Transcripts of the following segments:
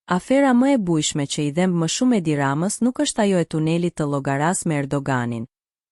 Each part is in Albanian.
Afera më e bujshme që i dhemb më shumë Edi Ramës nuk është ajo e tunelit të Llogarasë me Erdoganin,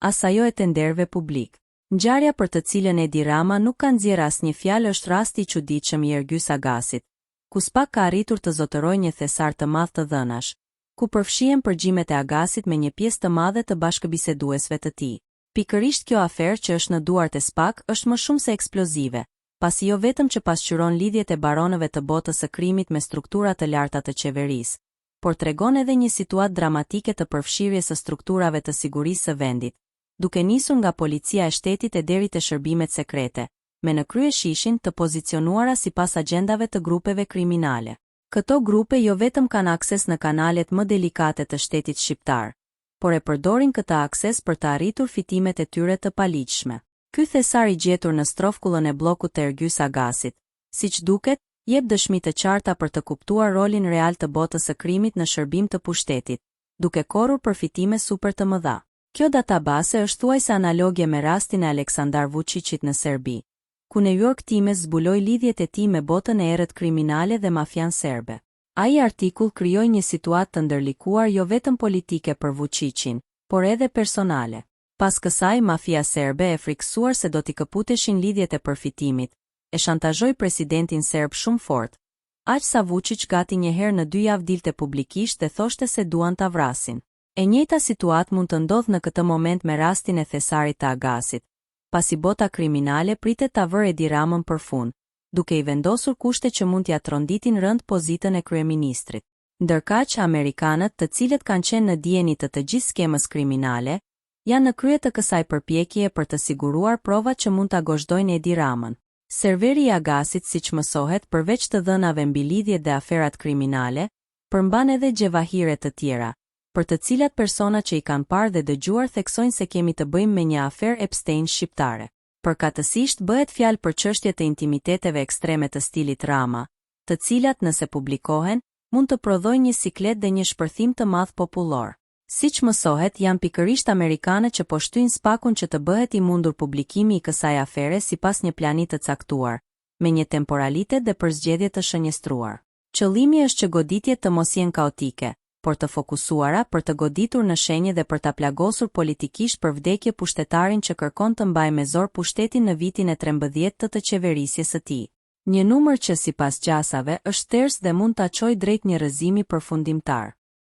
as ajo e tenderëve publikë. Ngjarja për të cilën Edi Rama nuk ka nxjerrë asnjë fjalë është rasti i çuditshëm i Ergys Agasit, ku spak ka arritur të zotërojë një thesar të madh të dhënash, ku përfshihen përgjimet e Agasit me një pjesë të madhe të bashkëbiseduesve të tij. Pikërisht kjo aferë që është në duart e spak është më shumë se eksplozive, pasi jo vetëm që pasqyron lidhjet e baronëve të botës së krimit me struktura të larta të qeverisë, por tregon edhe një situatë dramatike të përfshirjes së strukturave të sigurisë së vendit, duke nisur nga Policia e Shtetit e deri te shërbimet sekrete, me në krye SHISH-in, të pozicionuara sipas agjendave të grupeve kriminale. Këto grupe jo vetëm kanë akses në kanalet më delikate të shtetit shqiptar, por e përdorin këtë akses për të arritur fitimet e tyre të paligjshme. Ky thesar i gjetur në strofkullën e bllokut të Ergys Agasit, siç duket, jep dëshmi të qarta për të kuptuar rolin real të botës së krimit në shërbim të pushtetit, duke korrur përfitime super të mëdha. Kjo database është thuajse analoge me rastin e Aleksandar Vuçiqit në Serbi, ku New York Times zbuloi lidhjet e tij me botën e errët kriminale dhe mafian serbe. Ai artikull krijoi një situatë të ndërlikuar jo vetëm politike për Vuçiqin, por edhe personale. Pas kësaj, mafia serbe, e frikësuar se do t'i këputeshin lidhjet e përfitimit, e shantazhoi presidentin serb shumë fort, aq sa Vuçiq gati një herë në dy javë dilte publikisht dhe thoshte se duan ta vrasin. E njëjta situatë mund të ndodhë në këtë moment me rastin e thesarit të Agasit, pasi bota kriminale pritet ta vërë Edi Ramën përfund, duke i vendosur kushte që mund t'ia tronditin rëndë pozitën e kryeministrit. Ndërkaq, amerikanët, të cilët kanë qenë në dijeni të të gjithë skemës kriminale, janë në krye të kësaj përpjekjeje për të siguruar provat që mund ta gozhdojnë Edi Ramën. Serveri i Agasit, siç mësohet, përveç të dhënave mbi lidhjet dhe aferat kriminale, përmban edhe xhevahire të tjera, për të cilat persona që i kanë parë dhe dëgjuar theksojnë se kemi të bëjmë me një aferë Epstein shqiptare. Përkatësisht bëhet fjalë për çështje të intimiteteve ekstreme të stilit Rama, të cilat, nëse publikohen, mund të prodhojnë një siklet dhe një shpërthim të madh popullor. Siç mësohet, janë pikërisht amerikanët që po shtyjnë SPAK-un që të bëhet i mundur publikimi i kësaj afere sipas një plani të caktuar, me një temporalitet dhe përzgjedhje të shënjestruar. Qëllimi është që goditjet të mos jenë kaotike, por të fokusuara, për të goditur në shenjë dhe për ta plagosur politikisht për vdekje pushtetarin që kërkon të mbajë me zor pushtetin në vitin e 13 të të qeverisjes së tij. Një numër që, sipas gjasave, është ters dhe mund ta çojë drejt një rrëzimi përfundimtar.